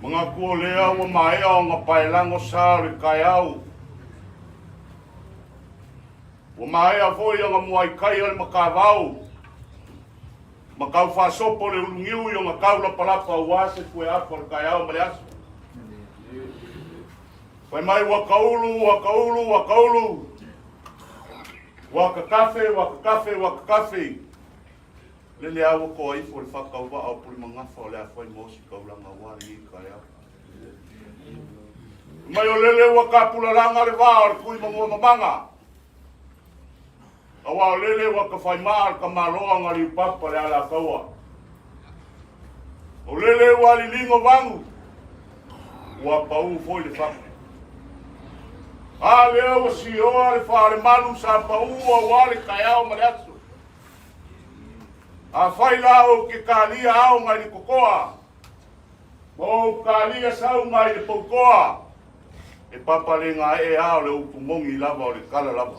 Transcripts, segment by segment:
Manatu o lea ua maea ona paelago sa o le taeao. Ua maea foi ona muaikai a le matavao ma tau faasopo le uluniu i ona tau lapalapa aua se fueafa o le taeao ma le aso. Fai mai ua taulu, ua taulu, ua taulu. Ua kakafe, ua kakafe, ua kakafe. Lele a ua toa ifo le faatauvaa o Pulemagafa o le afai ma osi taulaga aua lenei taeao. Fai mai o lele ua tapulalaga le vaa o le tui manua mamaga. Aua o lele ua tafaimaa le tamaloa na liupapa le alataua. O lele ua liligo vanu, ua pau foi le fatu. A lea ua sioa le faalemalu sa pau aua le taeao ma le aso. Afai la ou te talia ao mai le totoa, ma ou talia sau mai le poutoa, e papalega ee a o le upu moni lava o le tala lava.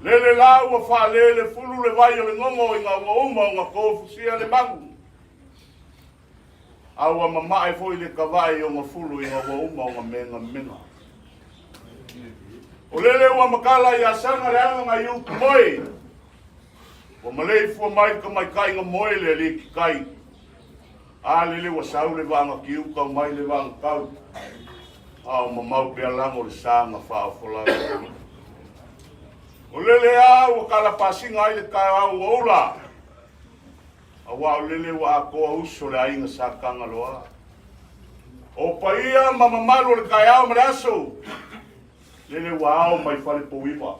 Lele la ua faalele fulu le vai o le gogo ina ua uma ona tofusia le magu, a ua mamae foi le tavae i ona fulu ina ua uma ona megamega. O lele ua matala i Asaga le aga nai upu moe, ua maleifua mai le tamaitaiga moe le alii kikai. A lele ua sau le vaaga kiuka mai le vaaga tau, a o mamau pea lago le sa na faaofolala. O lele a ua kalapasiga ai le taeao ua ula, aua o lele ua atoa uso le aiga sa Tagaloa. O paia ma mamalu o le taeao ma le aso, lele ua ao mai Falepouiva.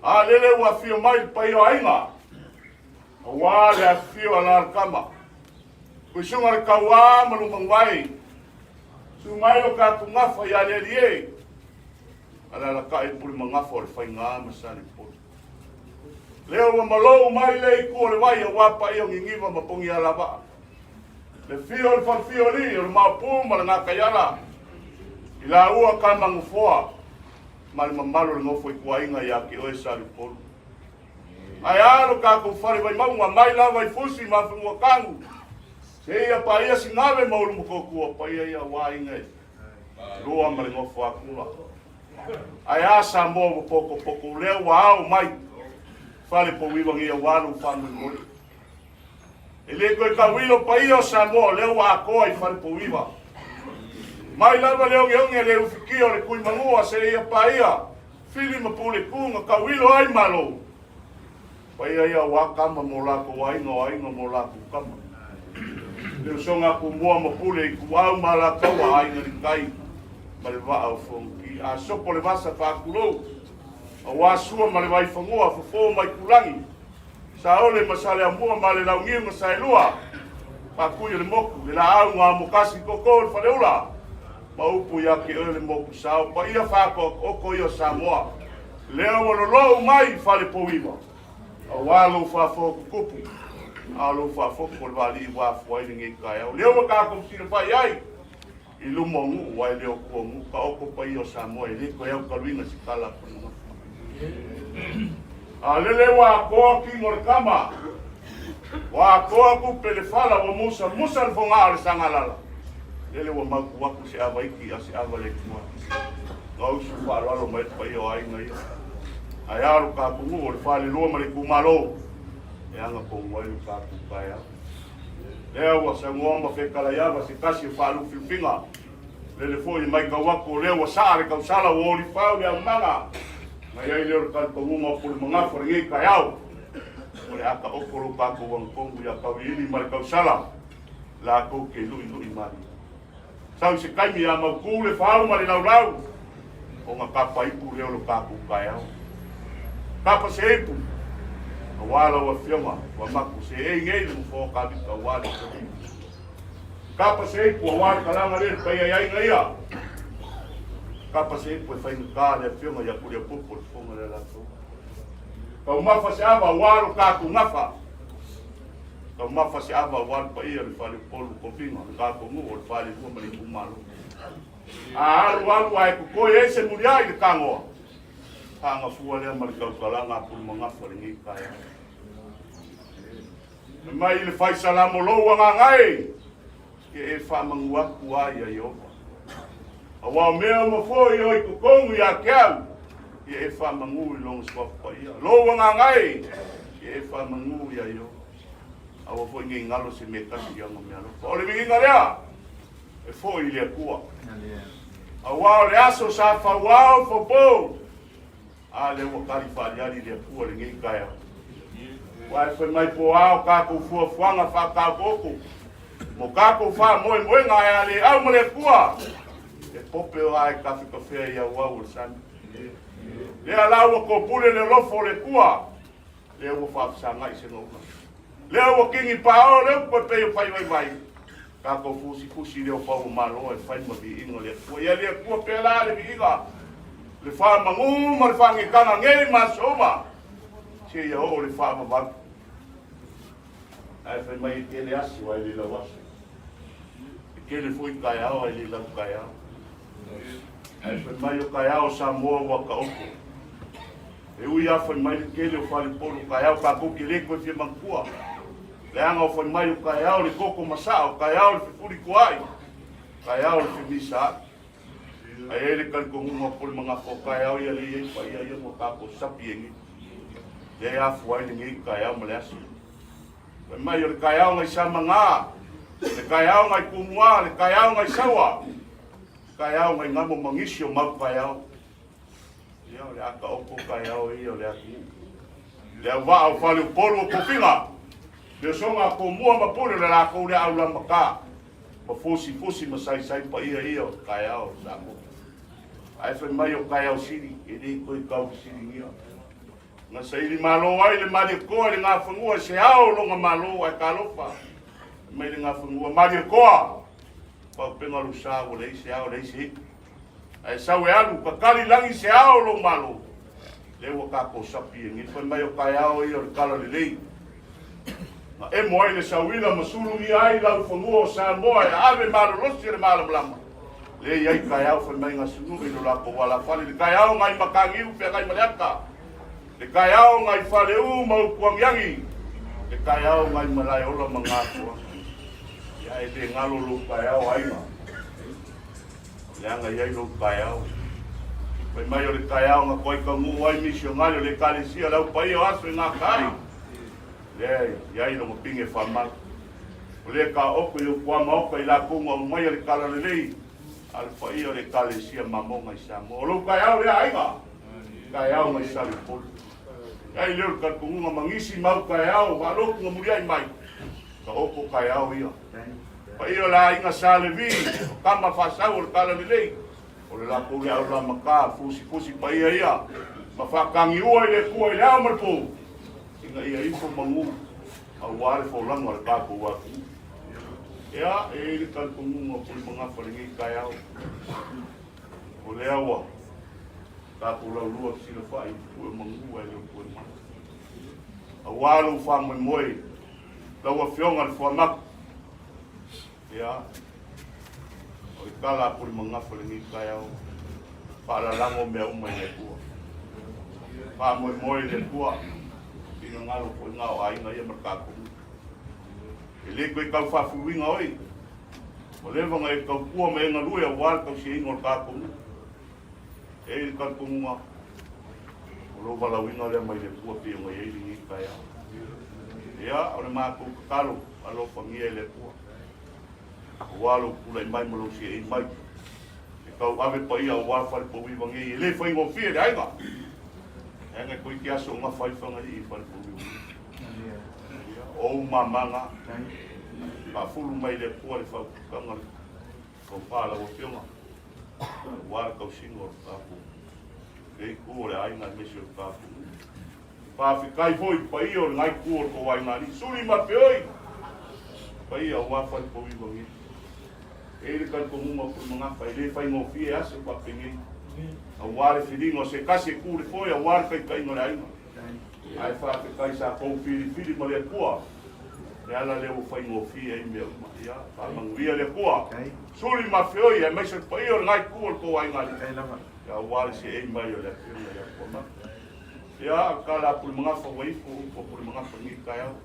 A lele ua afio mai le paia o aiga, aua le afifio a Lalakama. Kuisuga le tauā ma Lumanuai, su mai lo tatou gafa ia le alii e, alalatai pule magafa o le faigā ma Salepolu. Lea ua malou mai le itu o le vai aua paia o Niniva ma Pogialavaa. Le fio o le falefio alii o le Maopu ma le Gataiala, i laua Kamanufoa ma le mamalu o le nofo ituaiga ia te oe Salepolu. Ae a lo tatou fale Vaimauga mai lava i Fusi ma Afanuatanu, seia paia Sinave ma Ulumotootua, paia ia aua aiga e lua ma le nofo akula. Ae a Samoa ua potopoto lea ua ao mai fale pouiva nei aua lou faamoemoe. E le toe tauilo paia o Samoa lea ua atoa i fale pouiva. Mai lava le ogeoge le ufitia o le Tuimanua seia paia Fili ma Puleku na tauilo ai Malo. Paia ia aua tama mo latou aiga o aiga mo latou tama. Le usoga a Tumua ma Pule i Tuau ma Alataua aiga i tai ma le vaa o Fonoti. A sopo le vasa faatulou aua Sua ma le Vaifanua, Fofo ma Itulagi, Saole ma Saleamua ma le Launiu na Saelua, Faatui o le motu, le laau na amokasi toto le faleula, ma upu ia te oe le motu sao, paia faatoatoto ia o Samoa, lea ua lolou mai i Falepouiva, aua lou faafoe tutupu, a o lou faafoto o le vaalii ua afua ai lenei taeao. Lea ua tatou silafai ai i luma o nuu, ae le o tua o nuu, taoto paia o Samoa e le toe autaluina se tala a Pulemagafa. A lele ua atoa tino o le tama, ua atoa tupe le fala, ua musamusa le fogaa o le sagalala. Lele ua mautu atu se ava iki a se ava le tua. Gausu faaaloalo mai le paia o aiga ia. Ae a lo tatou nuu o le falelua ma le itumalo, e aga tonu ai lo tatou taeao. Lea ua saunoa ma fetalai ava se tasi o faalufilufiga. Lele foi e maitau atu o lea ua saa le tausala ua olifau le aumaga. Na i ai lea o le talitonuga o Pulemagafa lenei taeao. O le a taoto lo tatou agatonu ia Tauiliili ma le tausala latou te luilui malie. Sau i se taimi ia mautu le fau ma le laulau ona tapa ipu lea o lo tatou taeao. Tapa se ipu, aua lau afioga ua maku se ei nei le nofoa o Kavita aua le tauivi. Tapa se ipu aua le talaga lea le paia i aiga ia. Tapa se ipu e faigata le afioga ia Kuliapupu o le fofoga le latou. Taumafa se ava aua lo tatou gafa. Taumafa se ava aua le paia o le faleupolu tofiga o le tatou nuu o le falelua ma le itumalo. A alu alu ae totoe ai se muliai i le tagoa, faagafua lea ma le tautalaga a Pulemagafa i lenei taeao. Fai mai i le fai salamo lou agaga e, ia e faamanu atu ai ia Ieova. Aua o mea uma foi o i totonu ia te au, ia e faamanu i lona suafa paia. Lou agaga e, ia e faamanu ia Ieova. Aua foi nei galo se mea tasi i ana meaalofa. O le viiga lea, e foi i le Atua. Aua o le aso sa fauao fopou, A lea ua tali faaliali le Atua i lenei taeao. Aua e fai mai po a o tatou fuafuaga faataotooto mo tatou faamoemoega ae a le au ma le Atua, e pope o a e tafetafea i auau o le sami. Lea la ua topule le alofa o le Atua, lea ua faafesagai se gaula. Lea ua kini paao le upu e pei o faivaivai, tatou fusifusi lea o pau o Malo e fai ma viiga o le Atua. Ia le Atua pea la le viiga, le faamanu ma le faagetaga nei ma aso uma, seia oo le faavavau. Ae fai mai e tele aso ae le lau aso. E tele foi taeao ae le lau taeao. Ae fai mai o taeao o Samoa ua taoto. E ui lava fai mai le tele o falepolo taeao tatou te le toe fia manatua. Leaga o fai mai o taeao le toto masaa, o taeao le fefulituaai, taeao le femisaai. Ae i ai le talitonuga o Pulemagafa o taeao ia lea e i ai paia ia mo tatou sapi ai nei. Lea e afua ai lenei taeao ma le aso. Fai mai o le taeao nai Samaga, le taeao nai Tumua, le taeao nai Saua, le taeao nai Gamo ma nisi o mau taeao. Ia, o le a taoto taeao ia o le atunuu. Le auvaa o Faleupolu o Tofiga, le usoga a Tumua ma Pule, o le latou lea aulamata ma fusifusi ma saisai paia ia o taeao o Samoa. Ae fai mai o taeao sili, e le toe taufesiligia. Na saili malo ai le Malietoa i le Gafanua i se ao o lona Malo ae talofa mai le Gafanua. Malietoa, paupega lou sa ua leai se ao, leai se ipu. Ae sau e alu, tatali lagi se ao o lou Malo. Lea ua tatou sapi e nei. Fai mai o taeao ia o le tala lelei. Na emo ai le sauila ma sulugia ai laufanua o Samoa e ave malolosi e le malamalama. Lea i ai taeao fai mai gasunui i lo latou alafale, le taeao nai Mataniu feagai ma le ata, le taeao nai Faleu ma Utuagiagi, le taeao nai Malaeola ma Gafoa. Ia e le galo lou taeao aiga, leaga i ai lou taeao. Fai mai o le taeao na toai taunuu ai misionari o le Ekalesia le Au Paia o Aso i Gata ai. Lea i ai lona pine faamau. O lea taoto i ou tuamaota i latou na aumaia le talalelei a le paia o le Ekalesia Mamoga i Samoa. O lou taeao lea aiga, taeao mai Saleupolu. Ai lea o le talitonuga ma nisi mau taeao faalotu na muliai mai, taoto taeao ia. Paia o le aiga Sa Levi, o tama faasau o le talalelei, o le latou lea aulamata fusifusi paia ia ma faatagiua i le Atua i le ao ma le po. Ina ia ifo manu aua le folauga o le tatou atunuu. Ia, e i ai le talitonuga o Pulemagafa i lenei taeao, o lea ua tatou laulua fesilafai i le pue o manu ae le o toe mai. Aua lou faamoemoe, lau Afioga i le Fuamaku, ia, o le tala a Pulemagafa i lenei taeao, faalalago mea uma i le Atua. Faamoemoe i le Atua, finagalo foi na o aiga ia ma le tatou nuu. E le toe tau faafuluina oe, ua leva ona e tautua ma e galue aua le tausiaina o le tatou nuu. E i ai le talitonuga, o lou valaauina lea mai le Atua pei ona i ai lenei taeao. Ia, o le matou tatalo, alofagia e le Atua, aua lou tulai mai ma lou seei mai e tauave paia aua Falepauiva nei, e le faigofie le aiga. Leaga e toeitiiti aso o gafa ai Fagalii i Falepauiva nei. Ia, o ou mamaga, faafulu mai le Atua le faututaga le tofa a lau Afioga, aua le tausiga o le tatou lea itu o le aiga aemaise o le tatou nuu. Faafetai foi i le paia o lena itu o le tou aiga alii, suli ma feoi, paia aua Falepauiva nei. E i ai le talitonuga o Pulemagafa e le faigofie aso faapenei, aua le filiga o se tasi e tu i le foe aua le taitaiga o le aiga. Ae faafetai sa tou filifili ma le Atua, le ala lea ua faigofie ai mea uma. Ia, faamanuia le Atua, suli ma feoi, aemaise le paia o lena itu o le tou aiga alii, ia aua le seei mai o le Afioga ia Fuamata. Ia, tala a Pulemagafa ua ifo upu a Pulemagafa i lenei taeao.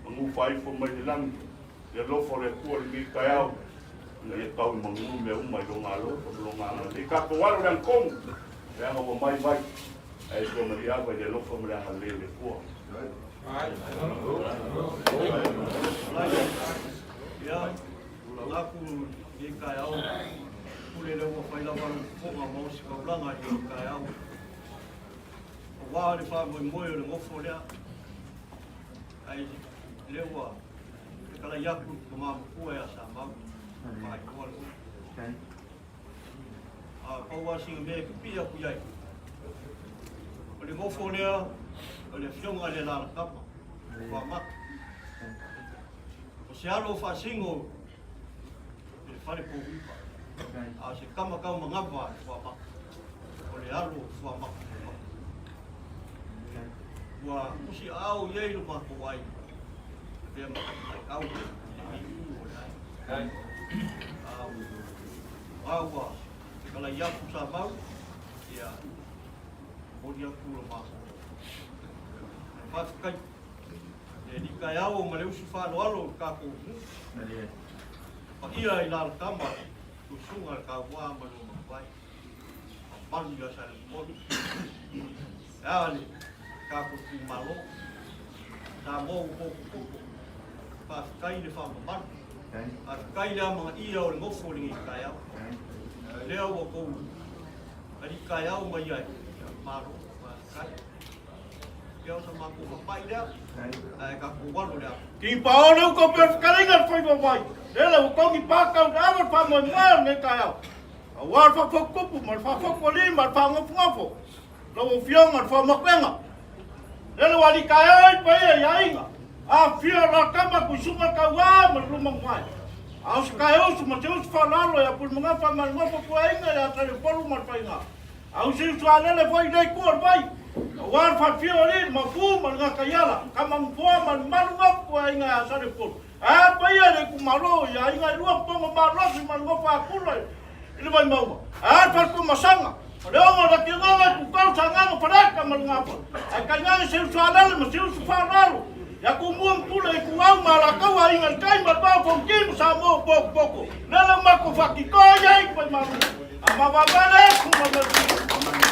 Manu faaifo mai le lagi, le alofa o le Atua i lenei taeao, ina ia tau i manu mea uma i lona alofa ma lona agalelei. Tatou alo i le agatonu, leaga ua mai mai, ae tua maliava i le alofa ma le agalelei o le Atua. Ia, laku i lenei taeao, pule lea ua fai lava le fofoga ma ositaulaga i lenei taeao. Aua le faamoemoe o le nofo lea, ai lea ua fetalai atu le tama matua ia Samau, faailoa le upu. A pau lava sina mea e pipii atu i ai, o le nofo lea o le afioga i le Alalatama, Fuamata. O se alo faasino i le fale pouiva, a o se tama taumanava i Fuamata, o le alo o Fuamata. Ua tusi aao i ai lo matou aiga, avea ma taiau i le iu o le aiga. A ua fetalai atu Samau, ia momoli atu lo matou faafetai. Le alii taeao ma le usu faaaloalo o le tatou nuu. Paia i Lalakama, Susuga le Taua ma lua mavae. Mamalu ia Saleupolu. E a le tatou itumalo. Samoa ua potopoto. Faafetai le faamamalu. Faafetai le amanaia o le nofo i lenei taeao. Lea ua tou alii taeao mai ai. Malo, faafetai. Ia o sa matou fapai lea, ae tatou alo le alo. Ki paole uka o pea whakaringa le whaiwa wai. Lele ua tongi pākau le awa le whāmoemoe o lenei taeao. Aua le whawhaukupu ma le whawhaukuali ma le whangofungofo. Lau Afioga le Whamakuenga. Lele ua alikaea ai paia i aiga. A fia la tama kuisuga tauā ma le luma mai. A o se kae usu ma se usu whaalalo ia Pulemagafa ma le ngofo puaiga ia Saleupolu ma le whainga. A o se usu alele foi nei kua le vai. Aua le whawhio o le mapu ma le ngakaiala. Kamangupoa ma le malu ngofo puaiga ia Saleupolu. A paia le itumalo i aiga e lua pongo malosi ma le nofo akula i le Vaimauga. A le faletumasaga, o le ogo o le atiagaga i Pukau, Sagaga, Faleka ma le Gafa. Ae tainane se uso alele ma se uso faaaloalo ia Tumua ma Pule Ituau ma Alataua, Aiga i le Tai ma le Vaa o Fonoti ma Samoa o Pokopoko. Lele o matou faatitoa i ai le Vaimalu. A mavavale atu ma le Maluia.